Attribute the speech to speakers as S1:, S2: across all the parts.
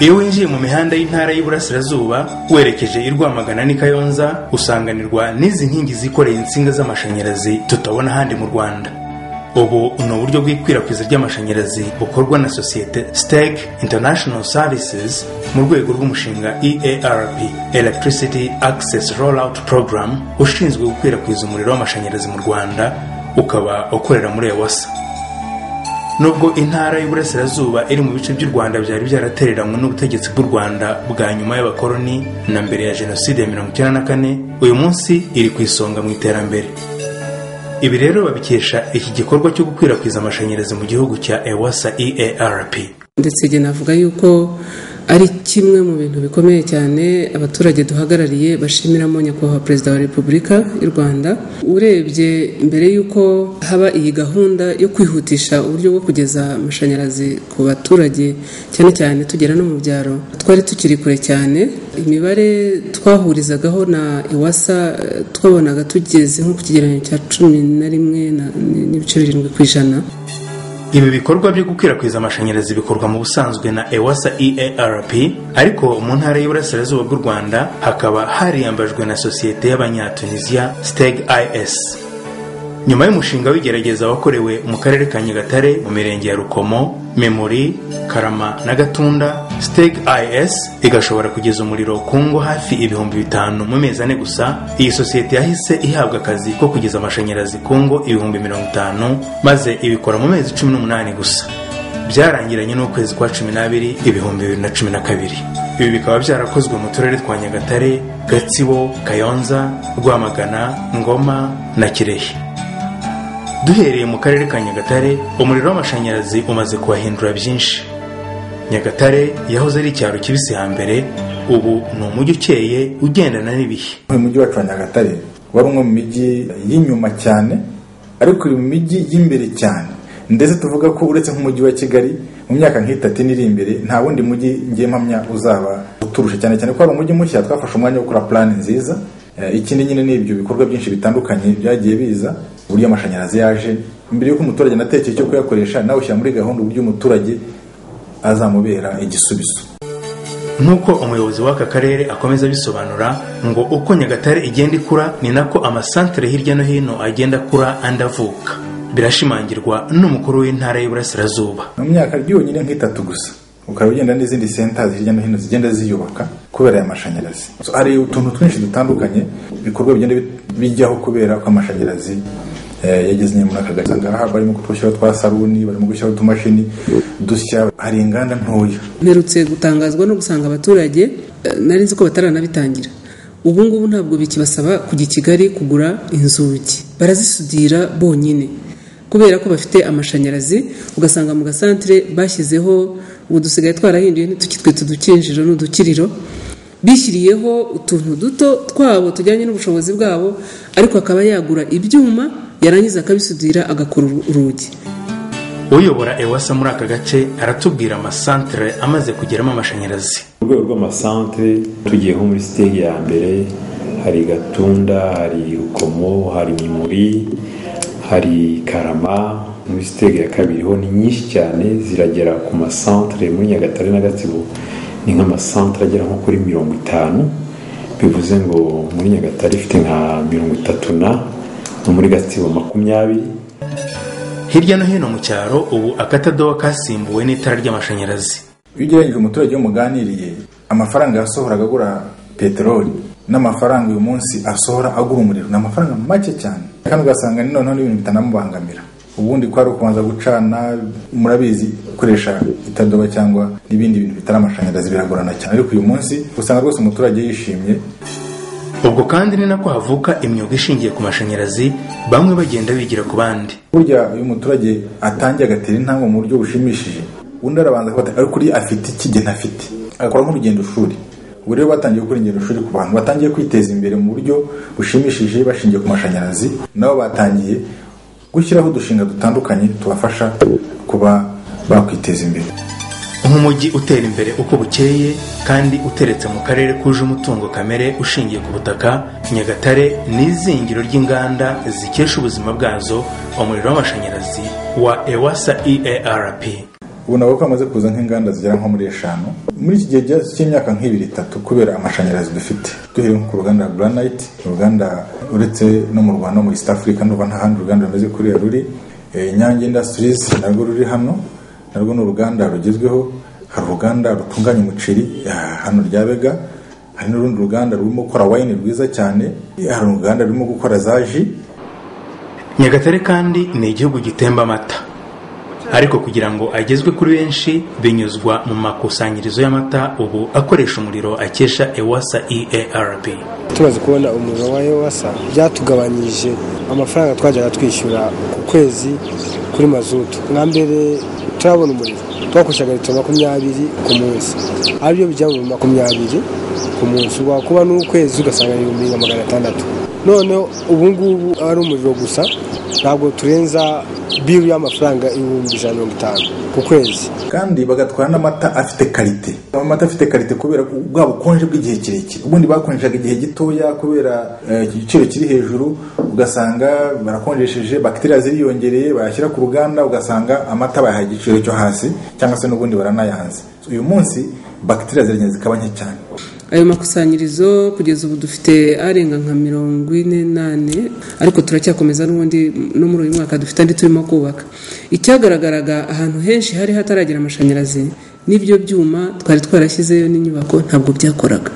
S1: Iyo winjiye mu mihanda y'intara y'Iburasirazuba werekeje i Rwamagana n'i Kayonza, usanganirwa n'izi nkingi zikoreye insinga z'amashanyarazi tutabona ahandi mu Rwanda. Ubu ni uburyo bw'ikwirakwiza ry'amashanyarazi bukorwa na sosiyete STEG International Services mu rwego rw'umushinga EARP, Electricity Access Rollout Program, ushinzwe gukwirakwiza umuriro w'amashanyarazi mu Rwanda, ukaba ukorera muri EWASA. Nubwo intara y'Iburasirazuba iri mu bice by'u Rwanda byari byaratereranywe n'ubutegetsi bw'u Rwanda bwa nyuma y'abakoloni na mbere ya jenoside ya 94, uyu munsi iri ku isonga mu iterambere. Ibi rero babikesha iki gikorwa cyo gukwirakwiza amashanyarazi mu gihugu cya EWASA EARP.
S2: Ndetse njye navuga yuko ari kimwe mu bintu bikomeye cyane abaturage duhagarariye bashimiramo Nyakubahwa Perezida wa Repubulika y'u Rwanda. Urebye mbere y'uko haba iyi gahunda yo kwihutisha uburyo bwo kugeza amashanyarazi ku baturage, cyane cyane tugera no mu byaro, twari tukiri kure cyane. Imibare twahurizagaho na EWASA twabonaga tugeze nko ku kigereranyo cya 11.7%.
S1: Ibi bikorwa byo gukwirakwiza amashanyarazi bikorwa mu busanzwe na EWASA EARP, ariko mu ntara y'Iburasirazuba bw'u Rwanda hakaba hariyambajwe na sosiyete y'Abanyatunisia STEG IS. Nyuma y'umushinga w'igerageza wakorewe mu karere ka Nyagatare mu mirenge ya Rukomo, Memori, Karama na Gatunda, STEG IS igashobora kugeza umuriro ku ngo hafi 5000 mu mezi 4 gusa. Iyi sosiyete yahise ihabwa akazi ko kugeza amashanyarazi ku ngo 50,000, maze ibikora mu mezi 18 gusa. Byarangiranye n'ukwezi kwa 12 2012. Ibi bikaba byarakozwe mu turere twa Nyagatare, Gatsibo, Kayonza, Rwamagana, Ngoma na Kirehe. Duhereye mu karere ka Nyagatare, umuriro w'amashanyarazi umaze kuhahindura byinshi. Nyagatare yahoze ari icyaro kibisi hambere, ubu ni umujyi ukeye ugendana n'ibihe.
S3: Uyu mujyi wacu wa Nyagatare wari umwe mu mijyi y'inyuma cyane, ariko uri mu mijyi y'imbere cyane. Ndetse tuvuga ko uretse nk'umujyi wa Kigali mu myaka nk'itatu iri imbere nta wundi mujyi ngiye mpamya uzaba uturusha, cyane cyane ko ari umujyi mushya twafashe umwanya wo gukora plan nziza. Ikindi nyine ni ibyo bikorwa byinshi bitandukanye byagiye biza, uburyo amashanyarazi yaje mbere y'uko umuturage anatekeye cyo kuyakoresha, nawe ushyira muri gahunda uburyo umuturage azamubera igisubizo.
S1: Nk'uko umuyobozi w'aka karere akomeza abisobanura, ngo uko Nyagatare igenda ikura ni nako amasantere hirya no hino agenda akura andi avuka. Birashimangirwa n'umukuru w'intara y'Iburasirazuba.
S3: Mu myaka yonyine nk'itatu gusa ukaba ugenda n'izindi centers hirya no hino zigenda ziyubaka kubera aya mashanyarazi. So, hari utuntu twinshi dutandukanye ibikorwa bigenda bijyaho kubera ko amashanyarazi yageze muri aka gace. Usanga barimo kutwushyiraho twa saruni, barimo gushyiraho utumashini dusya, hari inganda ntoya.
S2: Mperutse gutangazwa no gusanga abaturage nari nzi ko bataranabitangira. Ubu ngubu ntabwo bikibasaba kujya i Kigali kugura inzugi, barazisudira bonyine kubera ko bafite amashanyarazi. Ugasanga mu gasantere bashyizeho, ubu dusigaye twarahinduye ntitukitwita udukinjiro n'udukiriro, bishyiriyeho utuntu duto twabo tujyanye n'ubushobozi bwabo, ariko akaba yagura ibyuma yarangiza akabisudira agakora urugi.
S1: Uyobora EWASA muri aka gace aratubwira amasantere amaze kugeramo amashanyarazi.
S4: Mu rwego rw'amasantere tugiye nko muri sitege ya mbere, hari Gatunda, hari Rukomo, hari Mimuri, hari Karama. Muri sitege ya kabiri ho ni nyinshi cyane, ziragera ku masantere muri Nyagatare na Gatsibo ni nk'amasantere agera nko kuri 50, bivuze ngo muri Nyagatare ifite nka 30 no muri Gatsibo 20.
S1: Hirya no hino mu cyaro ubu akatadowa kasimbuwe n'itara ry'amashanyarazi.
S3: Iyo ugereranyije umuturage muganiriye amafaranga yasohoraga agura peteroli n'amafaranga uyu munsi asohora agura umuriro ni amafaranga make cyane, kandi ugasanga ni noneho n'ibintu bitanamubangamira. Ubundi ko ari ukubanza gucana, murabizi gukoresha itadoba cyangwa n'ibindi bintu bitari amashanyarazi biragorana cyane, ariko uyu munsi usanga rwose umuturage yishimye.
S1: Ubwo kandi ni nako havuka imyuga ishingiye ku mashanyarazi, bamwe bagenda bigira ku bandi.
S3: Burya uyu muturage atangiye agatera intambwe mu buryo bushimishije, undi arabanza akabata ariko uri afite iki gihe ntafite, agakora nk'urugendo shuri. Ubu rero batangiye gukora ingendo shuri ku bantu batangiye kwiteza imbere mu buryo bushimishije bashingiye ku mashanyarazi, nabo batangiye gushyiraho udushinga dutandukanye tubafasha kuba bakwiteza imbere.
S1: Nk'umujyi utera imbere uko bukeye kandi uteretse mu karere kuje umutungo kamere ushingiye ku butaka, Nyagatare ni izingiro ry'inganda zikesha ubuzima bwazo umuriro w'amashanyarazi wa EWASA EARP.
S3: Ubu nabo ko hamaze kuza nk'inganda zigera nko muri 5 muri iki gihe cy'imyaka nk'ibiri 3 kubera amashanyarazi dufite. Duhereye ku ruganda rwa Granite, uruganda uretse no mu Rwanda, muri East Africa ndumva nta handi uruganda rumeze kuriya ruri. Inyange Industries narwo ruri hano, narwo ni uruganda rugezweho. Hari uruganda rutunganya umuceri hano Ryabega, hari n'urundi ruganda rurimo gukora wine rwiza cyane, hari uruganda rurimo gukora za ji.
S1: Nyagatare kandi ni igihugu gitemba amata, ariko kugira ngo agezwe kuri benshi binyuzwa mu makusanyirizo y'amata ubu akoresha umuriro akesha EWASA EARP.
S5: Tumaze kubona umuriro wa EWASA byatugabanyije amafaranga twajyaga twishyura ku kwezi kuri mazutu. Nka mbere turabona umuriro twakoreshaga litiro 20 ku munsi, aribyo bijya mu 20 ku munsi, wakuba n'ukwezi ugasanga 1600. Noneho ubu ngubu ari umuriro gusa, ntabwo turenza bill y'amafaranga 150,000 ku kwezi.
S3: Kandi bagatwara n'amata afite karite, amata afite karite kubera bwa bukonje bw'igihe kirekire. Ubundi bakonjeshaga igihe gitoya kubera igiciro kiri hejuru, ugasanga barakonjesheje bakteria ziriyongereye, bayashyira ku ruganda ugasanga amata bayahaye igiciro cyo hasi cyangwa se n'ubundi baranayanze. Uyu munsi bakteria ziragenda zikaba nke cyane.
S2: Ayo makusanyirizo kugeza ubu dufite arenga nka 44, ariko turacyakomeza n'ubundi no muri uyu mwaka dufite andi turimo kubaka. Icyagaragaraga ahantu henshi hari hataragira amashanyarazi, n'ibyo byuma twari twarashyizeyo n'inyubako ntabwo byakoraga.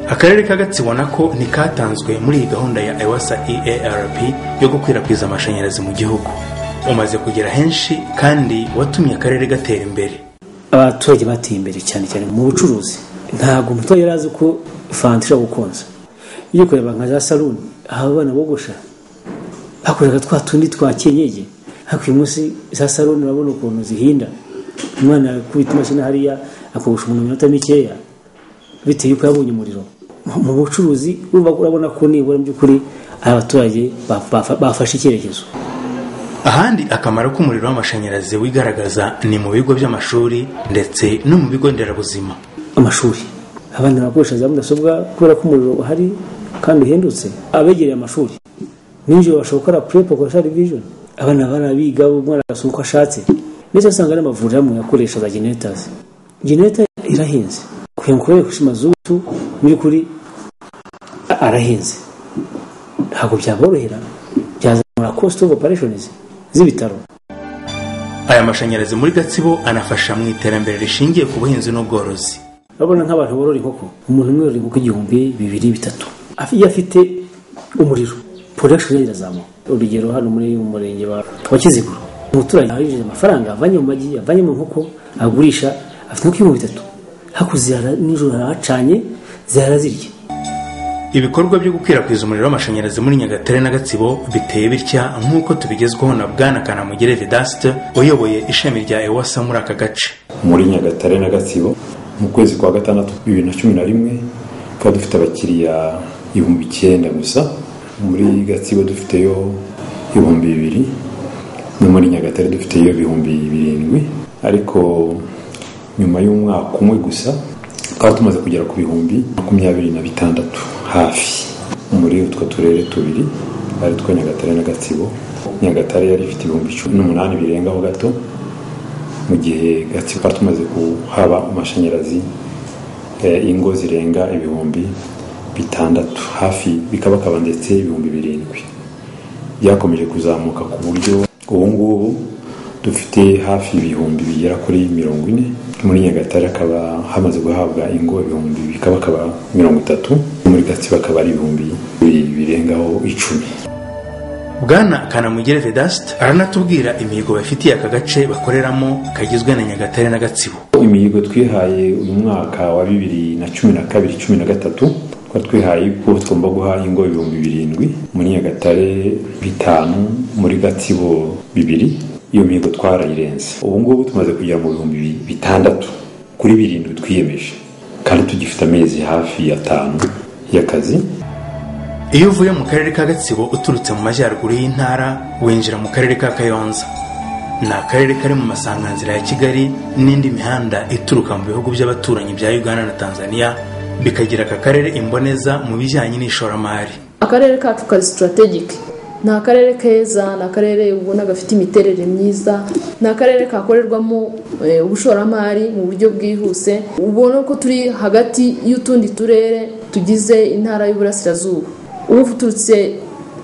S1: Akarere ka Gatsibo nako ntikatanzwe muri iyi gahunda ya EWASA EARP yo gukwirakwiza amashanyarazi mu gihugu. Umaze kugera henshi kandi watumye akarere gatera imbere.
S6: Abaturage bateye imbere cyane cyane mu bucuruzi. Ntabwo umuturage yari azi ko fanta ishobora gukonza. Iyo kureba nka za saluni aho abana bogosha bakoraga twa tundi twa kenyege, ariko uyu munsi za saluni urabona ukuntu zihinda. Umwana akubita imashini hariya akogosha umuntu iminota mikeya bitewe yuko yabonye umuriro. Mu bucuruzi urabona ko nibura mu by'ukuri abaturage bafashe icyerekezo.
S1: Ahandi akamaro k'umuriro w'amashanyarazi wigaragaza ni mu bigo by'amashuri ndetse no mu bigo nderabuzima.
S6: Amashuri abana bakoresha za mudasobwa kubera ko umuriro uhari kandi uhendutse. Abegereye amashuri ninjoro bashobora gukora prep, bakoresha revision, abana barabiga, umwana agasoma uko ashatse. Ndetse usanga n'amavuriro amwe akoresha za generators. Generator irahenze kugira ngo ukoreshe mazutu, mu by'ukuri arahenze, ntabwo byaborohera, byazamura cost of operations z'ibitaro.
S1: Aya mashanyarazi muri Gatsibo anafasha mu iterambere rishingiye ku buhinzi n'ubworozi.
S6: Urabona nk'abantu borora inkoko, umuntu umwe yorora inkoko 1000, 2000, 3000, iyo afite umuriro production irazamuka. Urugero hano muri umurenge wa Kiziguro, umuturage yinjije amafaranga avanye mu magi, avanye mu nkoko agurisha, afite inkoko 3000, hakuzira nijoro aracanye ziharazirya.
S1: Ibikorwa byo gukwirakwiza umuriro w'amashanyarazi muri Nyagatare na Gatsibo biteye bitya nk'uko tubigezweho na Bwana Kanamugire Vedaste uyoboye ishami rya EWASA muri aka gace.
S4: Muri Nyagatare na Gatsibo mu kwezi kwa gatandatu 2011 twari dufite abakiriya 9,000 gusa. Muri Gatsibo dufiteyo 2,000, no muri Nyagatare dufiteyo 7,000, ariko nyuma y'umwaka umwe gusa twari tumaze kugera ku 26,000 hafi muri utwo turere tubiri ari two Nyagatare na Gatsibo. Nyagatare yari ifite 18,000 birengaho gato, mu gihe Gatsibo twari tumaze kuhaba amashanyarazi ingo zirenga 6,000 hafi, bikabakaba ndetse 7,000. Byakomeje kuzamuka ku buryo ubu ngubu dufite hafi 40,000 bigera kuri 40. Muri Nyagatare akaba hamaze guhabwa ingo 1000 bikabakaba 30, muri Gatsibo akaba ari 2,000 birengaho 10.
S1: Bwana Kanamugire Vedaste aranatubwira imihigo bafitiye aka gace bakoreramo kagizwe na Nyagatare na Gatsibo.
S4: Imihigo twihaye uyu mwaka wa 2012-13 twihaye ko tugomba guha ingo 7,000 muri Nyagatare 5, muri Gatsibo 2. Iyo mihigo twarayirenze. Ubu ngubu tumaze kugera mu 6,000 kuri 7 twiyemeje, kandi tugifite amezi hafi ya 5 y'akazi.
S1: Iyo uvuye mu karere ka Gatsibo uturutse mu majyaruguru y'intara winjira mu karere ka Kayonza. Ni akarere kari mu masanganzira ya Kigali n'indi mihanda ituruka mu bihugu by'abaturanyi bya Uganda na Tanzania, bikagira aka karere imboneza mu bijyanye n'ishoramari.
S7: Akarere kacu kari strategic Ni akarere keza, ni akarere ubona gafite imiterere myiza, ni akarere kakorerwamo ubushoramari mu buryo bwihuse. Ubona ko turi hagati y'utundi turere tugize intara y'Uburasirazuba. Uturutse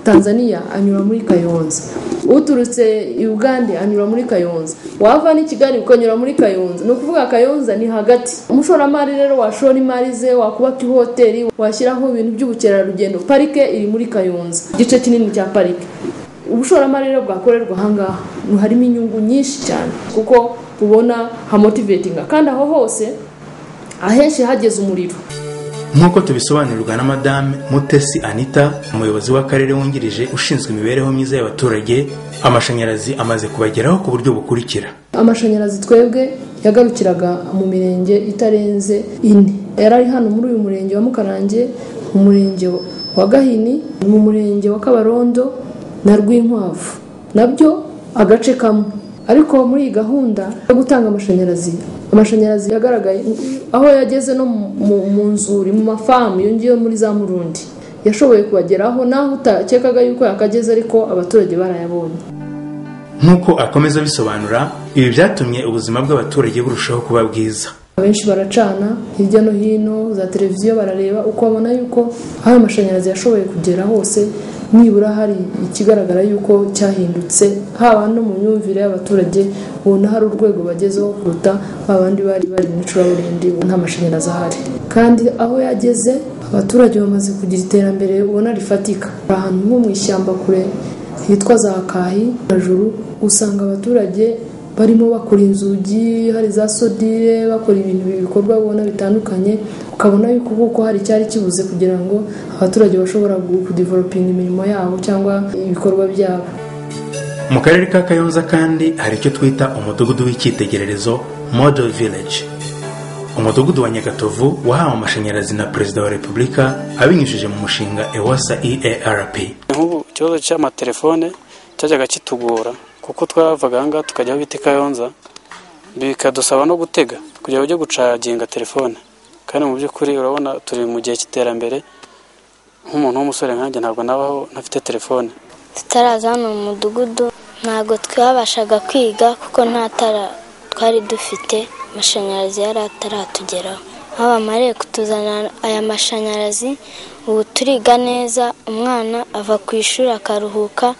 S7: Tanzania anyura muri Kayonza, uturutse Uganda anyura muri Kayonza, wava ni Kigali ukanyura muri Kayonza. Ni ukuvuga Kayonza ni hagati. Umushoramari rero washora imari ze, wakubaka ihoteli, washyiraho ibintu by'ubukerarugendo, parike iri muri Kayonza, igice kinini cya parike. Ubushoramari rero bwakorerwa ahangaha harimo inyungu nyinshi cyane, kuko ubona hamotivatinga, kandi aho hose ahenshi hageze umuriro.
S1: Nk'uko tubisobanurirwa na Madame Mutesi Anita, umuyobozi w'akarere wungirije ushinzwe imibereho myiza y'abaturage, amashanyarazi amaze kubageraho ku buryo bukurikira.
S7: Amashanyarazi twebwe yagarukiraga mu mirenge itarenze 4. Yari ari hano muri uyu murenge wa Mukarange, mu murenge wa Gahini, mu murenge wa Kabarondo na Rwinkwavu, nabyo agace kamwe. Ariko muri iyi gahunda yo gutanga amashanyarazi yagaragaye aho yageze no mu nzuri, mu mafamu iyo ngiyo muri za Murundi yashoboye kubageraho, naho utakekaga yuko yakageze, ariko abaturage barayabonye.
S1: Nk'uko akomeza bisobanura, ibi byatumye ubuzima bw'abaturage burushaho kuba bwiza.
S7: Abenshi baracana hirya no hino, za televiziyo barareba, uko babona yuko aho amashanyarazi yashoboye kugera hose nibura hari ikigaragara yuko cyahindutse, haba no mu myumvire y'abaturage ubona hari urwego bagezeho kuruta babandi bari bari mu icuraburindi nta mashanyarazi ahari. Kandi aho yageze abaturage bamaze kugira iterambere ubona rifatika. Ahantu nko mu ishyamba kure hitwa za Kahi hejuru, usanga abaturage barimo bakora inzugi, hari za sodire, bakora ibintu bikorwa ubona bitandukanye, ukabona yuko kuko hari cyari kibuze kugira ngo abaturage bashobora kudevelopinga imirimo yabo cyangwa ibikorwa byabo.
S1: Mu karere ka Kayonza kandi hari icyo twita umudugudu w'icyitegererezo, Model Village. Umudugudu wa Nyagatovu wahawe amashanyarazi na Perezida wa Repubulika abinyujije mu mushinga EWASA EARP.
S8: Nk'ubu ikibazo cy'amatelefone cyajyaga kitugora, kuko twavaga aha ngaha tukajya aho bita Kayonza, bikadusaba no gutega kugira ujye gucaginga telefone. Kandi mu by'ukuri urabona turi mu gihe cy'iterambere, nk'umuntu w'umusore nkanjye ntabwo nabaho ntafite telefone.
S9: Tutaraza hano mu mudugudu ntabwo twabashaga kwiga kuko nta tara twari dufite, amashanyarazi yari ataratugeraho. Aho bamariye kutuzanira aya mashanyarazi ubu turiga neza, umwana ava ku ishuri akaruhuka,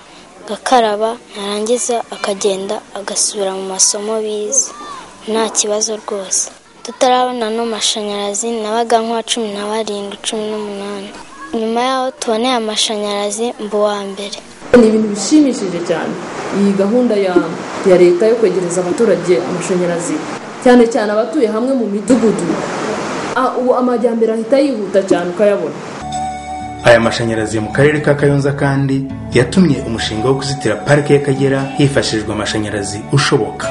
S9: agakaraba, yarangiza akagenda agasubira mu masomo bize nta kibazo rwose. Tutarabona no mashanyarazi nabaga nka 17, 18. Nyuma yaho tuboneye amashanyarazi mbu wa mbere.
S7: Ni ibintu bishimishije cyane iyi gahunda ya leta yo kwegereza abaturage amashanyarazi, cyane cyane abatuye hamwe mu midugudu. Ubu amajyambere ahita yihuta cyane ukayabona.
S1: Aya mashanyarazi mu karere ka Kayonza kandi yatumye umushinga wo kuzitira parike y'Akagera hifashishijwe amashanyarazi ushoboka.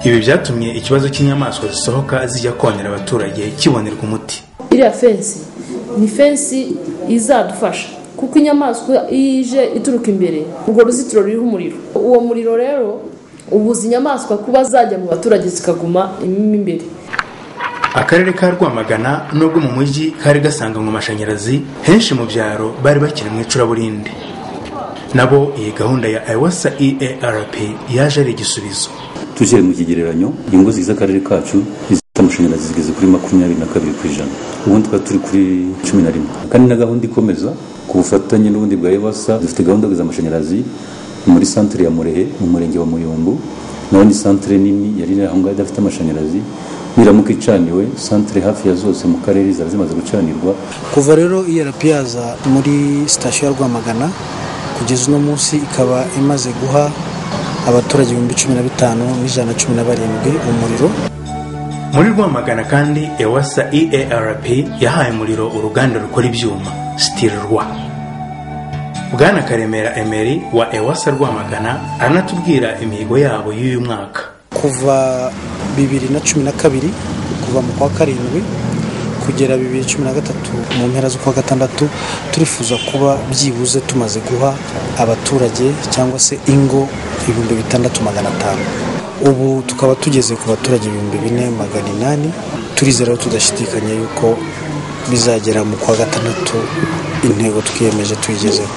S1: Ibi byatumye ikibazo cy'inyamaswa zisohoka zijya konera abaturage kibonerwa umuti.
S7: Iriya fensi ni fensi izadufasha, kuko inyamaswa ije ituruka imbere, urwo ruzitiro ruriho umuriro. Uwo muriro rero ubuza inyamaswa kuba zajya mu baturage zikaguma imbere.
S1: Akarere ka Rwamagana nubwo mu mujyi kari gasanganywe amashanyarazi, henshi mu byaro bari bakiri mu icuraburindi. Nabo iyi gahunda ya EWASA EARP yaje ari igisubizo.
S10: Tujye mu kigereranyo, ingo zigize akarere kacu izifite amashanyarazi zigeze kuri 22%, ubundi twari turi kuri 11. Kandi na gahunda ikomeza ku bufatanye n'ubundi bwa EWASA, dufite gahunda z'amashanyarazi muri centre ya Murehe mu murenge wa Muyumbu, naho ni centre nini yari aho ngaho idafite amashanyarazi. Niramuka icaniwe, centre hafi ya zose mu karere zaba zimaze gucanirwa.
S11: Kuva rero ERP yaza muri station ya Rwamagana kugeza uno munsi ikaba imaze guha abaturage 15,117 umuriro.
S1: Muri Rwamagana kandi EWASA EARP yahaye umuriro uruganda rukora ibyuma Stilrwa. Bwana Karemera Emery wa EWASA Rwamagana aranatubwira imihigo yabo y'uyu mwaka.
S11: Kuva 2012, kuva mu kwa 7 kugera 2013 mu mpera z'ukwa 6, turifuza kuba byibuze tumaze guha abaturage cyangwa se ingo 6,500. Ubu tukaba tugeze ku baturage 4,800. Turizera tudashidikanya yuko bizagera mu kwa 6 intego twiyemeje tuyigezeho.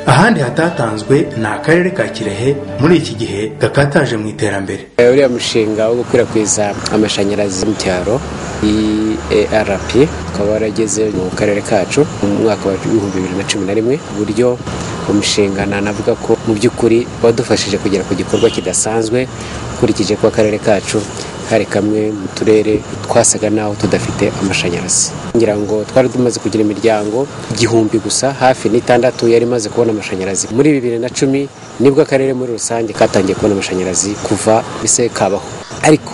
S1: Ahandi hatatanzwe ni akarere ka Kirehe, muri iki gihe gakataje mu iterambere.
S12: Uriya mushinga wo gukwirakwiza amashanyarazi mu cyaro EARP ukaba warageze mu karere kacu mu mwaka wa 2011, uburyo umushinga nanavuga ko mu by'ukuri wadufashije kugera ku gikorwa kidasanzwe, ukurikije ko akarere kacu kari kamwe mu turere twasaga naho tudafite amashanyarazi. Ngira ngo twari tumaze kugira imiryango 1000 gusa, hafi 6 yari imaze kubona amashanyarazi. Muri 2010 nibwo akarere muri rusange katangiye kubona amashanyarazi kuva bise kabaho, ariko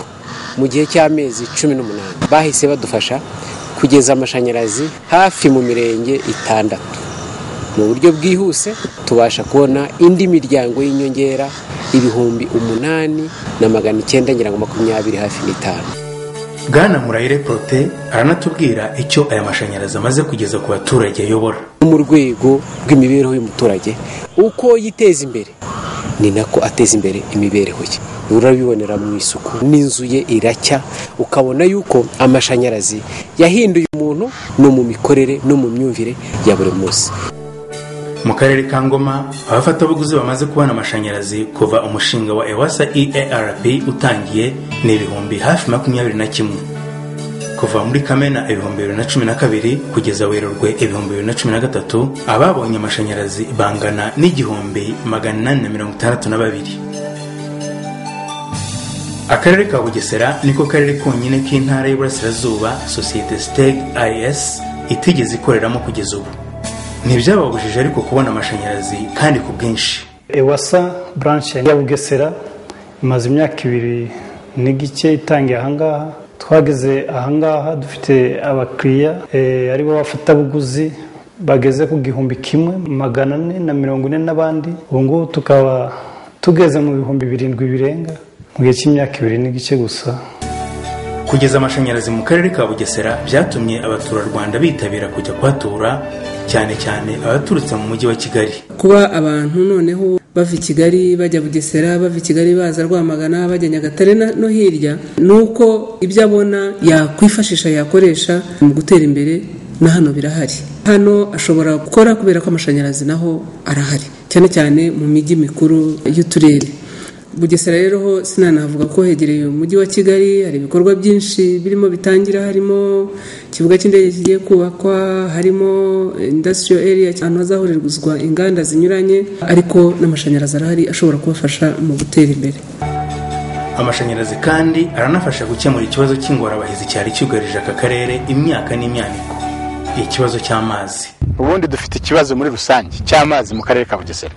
S12: mu gihe cy'amezi 18 bahise badufasha kugeza amashanyarazi hafi mu mirenge 6 mu buryo bwihuse. Tubasha kubona indi miryango y'inyongera 8,925 hafi 5.
S1: Bwana Murayire Prote aranatubwira icyo aya mashanyarazi amaze kugeza ku baturage ayobora.
S12: Mu rwego rw'imibereho y'umuturage, uko yiteza imbere ni nako ateza imbere imibereho ye. Urabibonera mu isuku n'inzu ye iracya, ukabona yuko amashanyarazi yahinduye umuntu no mu mikorere no mu myumvire ya buri munsi.
S1: Mu karere ka Ngoma, abafatabuguzi bamaze kubona amashanyarazi kuva umushinga wa EWASA EARP utangiye ni 21,000. Kuva muri Kamena 2012 kugeza Werurwe 2013, ababonye amashanyarazi bangana n'1,862. Akarere ka Bugesera niko karere konyine k'intara y'Iburasirazuba sosiyete STEG IS itigeze ikoreramo kugeza ubu. Ntibyababujije ariko kubona amashanyarazi kandi ku bwinshi.
S13: EWASA branch ya Bugesera imaze imyaka 2 n'igice itangiye ahangaha. Twageze ahangaha dufite abakiriya aribo bafatabuguzi bageze ku 1,440 n'abandi. Ubu ngubu tukaba tugeze mu 7,000 birenga mu gihe cy'imyaka 2 n'igice gusa.
S1: Kugeza amashanyarazi mu karere ka Bugesera byatumye abaturarwanda bitabira kujya kuhatura, cyane cyane abaturutse mu mujyi wa Kigali.
S2: Kuba abantu noneho bava i Kigali bajya Bugesera, bava i Kigali baza Rwamagana, bajya Nyagatare no hirya, nuko ibyo abona yakwifashisha yakoresha mu gutera imbere na hano birahari. Hano ashobora gukora kubera ko amashanyarazi naho arahari, cyane cyane mu mijyi mikuru y'uturere. Bugesera rero ho sinanavuga ko hegereye umujyi wa Kigali, hari ibikorwa byinshi birimo bitangira, harimo ikibuga cy'indege kigiye kubakwa, harimo industrial area ahantu hazahurirwa inganda zinyuranye, ariko n'amashanyarazi arahari ashobora kubafasha mu gutera imbere.
S1: Amashanyarazi kandi aranafasha gukemura ikibazo cy'ingorabahizi cyari cyugarije aka karere imyaka n'imyaniko, ikibazo cy'amazi.
S3: Ubundi dufite ikibazo muri rusange cy'amazi mu karere ka Bugesera,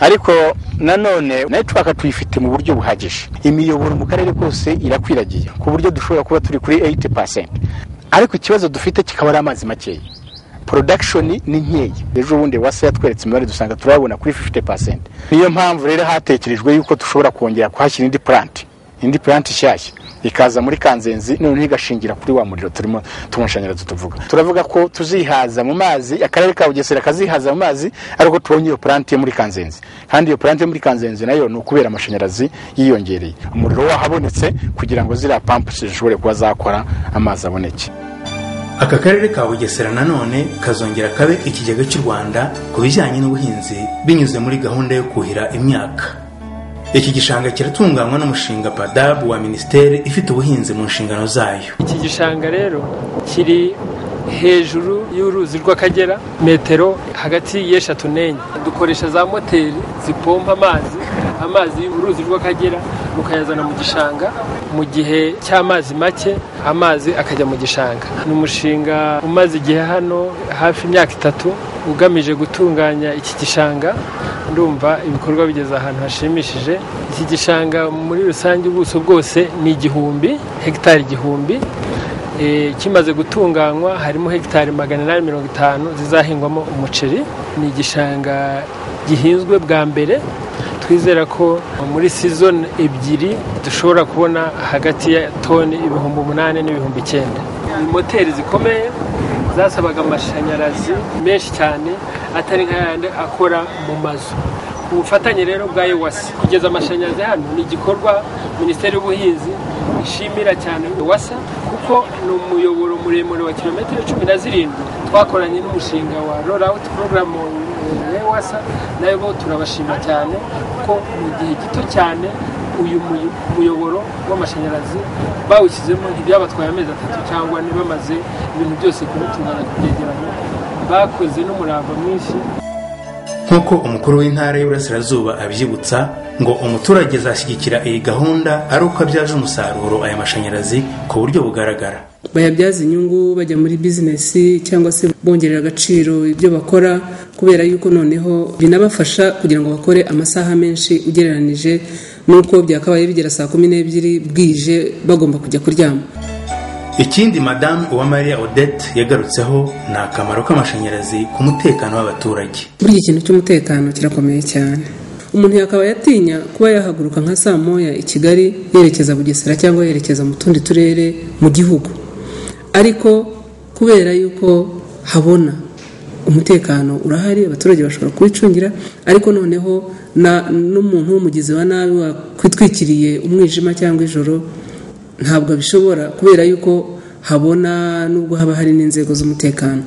S3: ariko nanone network tuyifite mu buryo buhagije. Imiyoboro mu karere kose irakwiragiye ku buryo dushobora kuba turi kuri 80%, ariko ikibazo dufite kikaba ari amazi makeya, production ni nkeya. Ejo bundi WASA yatweretse imibare dusanga turabona kuri 50%. Niyo mpamvu rero hatekerejwe yuko dushobora kongera kuhashyira indi plant nshyashya ikaza muri Kanzenzi, none igashingira kuri wa muriro turimo tumashanyarazi tuvuga. Turavuga ko tuzihaza mu mazi, akarere ka Bugesera kazihaza mu mazi, ariko tubonye iyo plant muri Kanzenzi. Kandi iyo plant muri Kanzenzi nayo ni ukubera amashanyarazi yiyongereye, umuriro wahabonetse kugira ngo ziriya pump zishobore kuba zakora amazi aboneke.
S1: Aka karere ka Bugesera nanone kazongera kabe ikigega cy'u Rwanda ku bijyanye n'ubuhinzi binyuze muri gahunda yo kuhira imyaka. Iki gishanga kiratunganywa n'umushinga PADAB wa Minisiteri ifite ubuhinzi mu nshingano zayo.
S14: Iki gishanga rero kiri hejuru y'uruzi rw'Akagera, metero hagati y'3 n'4. Dukoresha za moteri zipompa amazi y'uruzi rw'Akagera rukayazana mu gishanga, mu gihe cy'amazi make amazi akajya mu gishanga. Ni umushinga umaze igihe hano hafi imyaka 3 ugamije gutunganya iki gishanga. Ndumva ibikorwa bigeze ahantu hashimishije. Iki gishanga muri rusange ubuso bwose ni 1000 hegitari 1000. Kimaze gutunganywa harimo hegitari 850 zizahingwamo umuceri. Ni igishanga gihinzwe bwa mbere, twizera ko muri season 2 dushobora kubona hagati ya toni 8,000 n'9,000. Ni moteri zikomeye zasabaga amashanyarazi menshi cyane atari nk'ayandi akora mu mazu. Ubufatanye rero bwa EWASA kugeza amashanyarazi hano ni igikorwa Minisiteri y'Ubuhinzi ishimira cyane EWASA, kuko Kuko ni umuyoboro muremure wa kilometero 17 twakoranye n'umushinga wa rollout program EWASA, nayo bo turabashima cyane kuko mu gihe gito cyane uyu muyoboro w'amashanyarazi bawushyizemo, ntibyabatwaye amezi 3 cyangwa 4, bamaze ibintu byose kubitunganya kubyegeranya, bakoze n'umurava mwinshi.
S1: Nk'uko umukuru w'intara y'Iburasirazuba abyibutsa, ngo umuturage azashyigikira iyi gahunda ari uko abyaje umusaruro aya mashanyarazi ku buryo bugaragara.
S2: Bayabyaza inyungu bajya muri bizinesi cyangwa se bongerera agaciro ibyo bakora, kubera yuko noneho binabafasha kugira ngo bakore amasaha menshi ugereranije n'uko byakabaye bigera saa 12 bwije bagomba kujya kuryama.
S1: Ikindi Madame Uwamariya Odette yagarutseho ni akamaro k'amashanyarazi ku mutekano w'abaturage.
S2: Burya ikintu cy'umutekano kirakomeye cyane. Umuntu yakaba yatinya kuba yahaguruka nka saa 1 i Kigali yerekeza Bugesera cyangwa yerekeza mu tundi turere mu gihugu, ariko kubera yuko habona umutekano urahari, abaturage bashobora kubicungira, ariko noneho n'umuntu w'umugizi wa nabi wakwitwikiriye umwijima cyangwa ijoro ntabwo abishobora, kubera yuko habona nubwo haba hari n'inzego z'umutekano.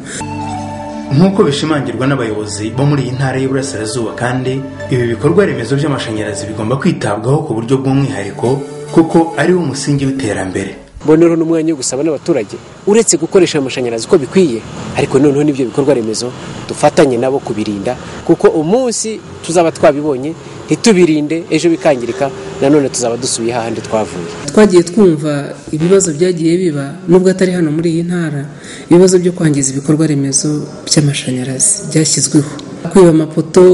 S1: Nk'uko bishimangirwa n'abayobozi bo muri iyi ntara y'Iburasirazuba, kandi ibi bikorwa remezo by'amashanyarazi bigomba kwitabwaho ku buryo bw'umwihariko kuko ari wo musingi w'iterambere.
S12: Mbonero n'umwanya wo gusaba n'abaturage uretse gukoresha amashanyarazi uko bikwiye, ariko noneho n'ibyo bikorwa remezo dufatanye nabo kubirinda, kuko umunsi tuzaba twabibonye ntitubirinde ejo bikangirika, nanone tuzaba dusubiye hahandi twavuye.
S2: Twagiye twumva ibibazo byagiye biba nubwo atari hano muri iyi ntara, ibibazo byo kwangiza ibikorwa remezo by'amashanyarazi byashyizweho, kwiba amapoto,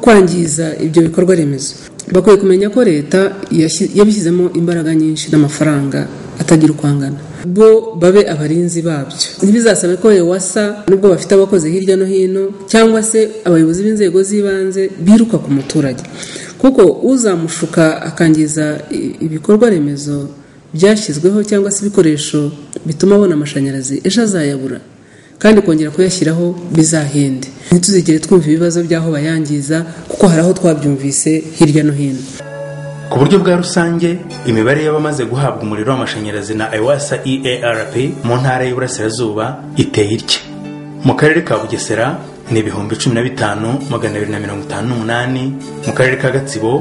S2: kwangiza ibyo bikorwa remezo. Bakwiye kumenya ko leta yabishyizemo imbaraga nyinshi n'amafaranga atagira uko angana, bo babe abarinzi babyo. Ntibizasabe ko EWASA nubwo bafite abakozi hirya no hino cyangwa se abayobozi b'inzego z'ibanze biruka ku muturage, kuko uzamushuka akangiza ibikorwa remezo byashyizweho cyangwa se ibikoresho bituma abona amashanyarazi, ejo azayabura kandi kongera kuyashyiraho bizahende. Ntituzigere twumva ibibazo by'aho bayangiza, kuko hari aho twabyumvise hirya no hino.
S1: Ku buryo bwa rusange, imibare y'abamaze guhabwa umuriro w'amashanyarazi na EWASA EARP mu ntara y'Iburasirazuba iteye itya: mu karere ka Bugesera ni 15,258, mu karere ka Gatsibo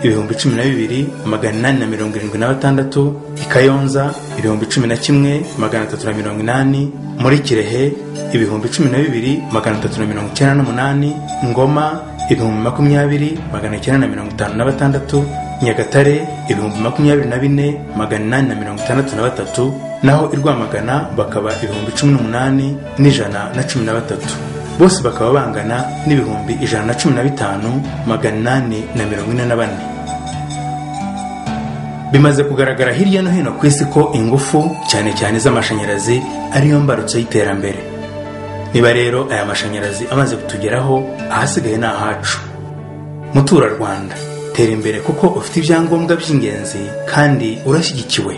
S1: 12,876, i Kayonza 11,380, muri Kirehe 12,398, Ngoma 20,956, Nyagatare 24,863, naho i Rwamagana bakaba 18,113, bose bakaba bangana n'115,844. Bimaze kugaragara hirya no hino ku isi ko ingufu cyane cyane z'amashanyarazi ariyo mbarutso y'iterambere. Niba rero aya mashanyarazi amaze kutugeraho, ahasigaye ni ahacu. Muturarwanda, tera imbere kuko ufite ibyangombwa by'ingenzi kandi urashyigikiwe.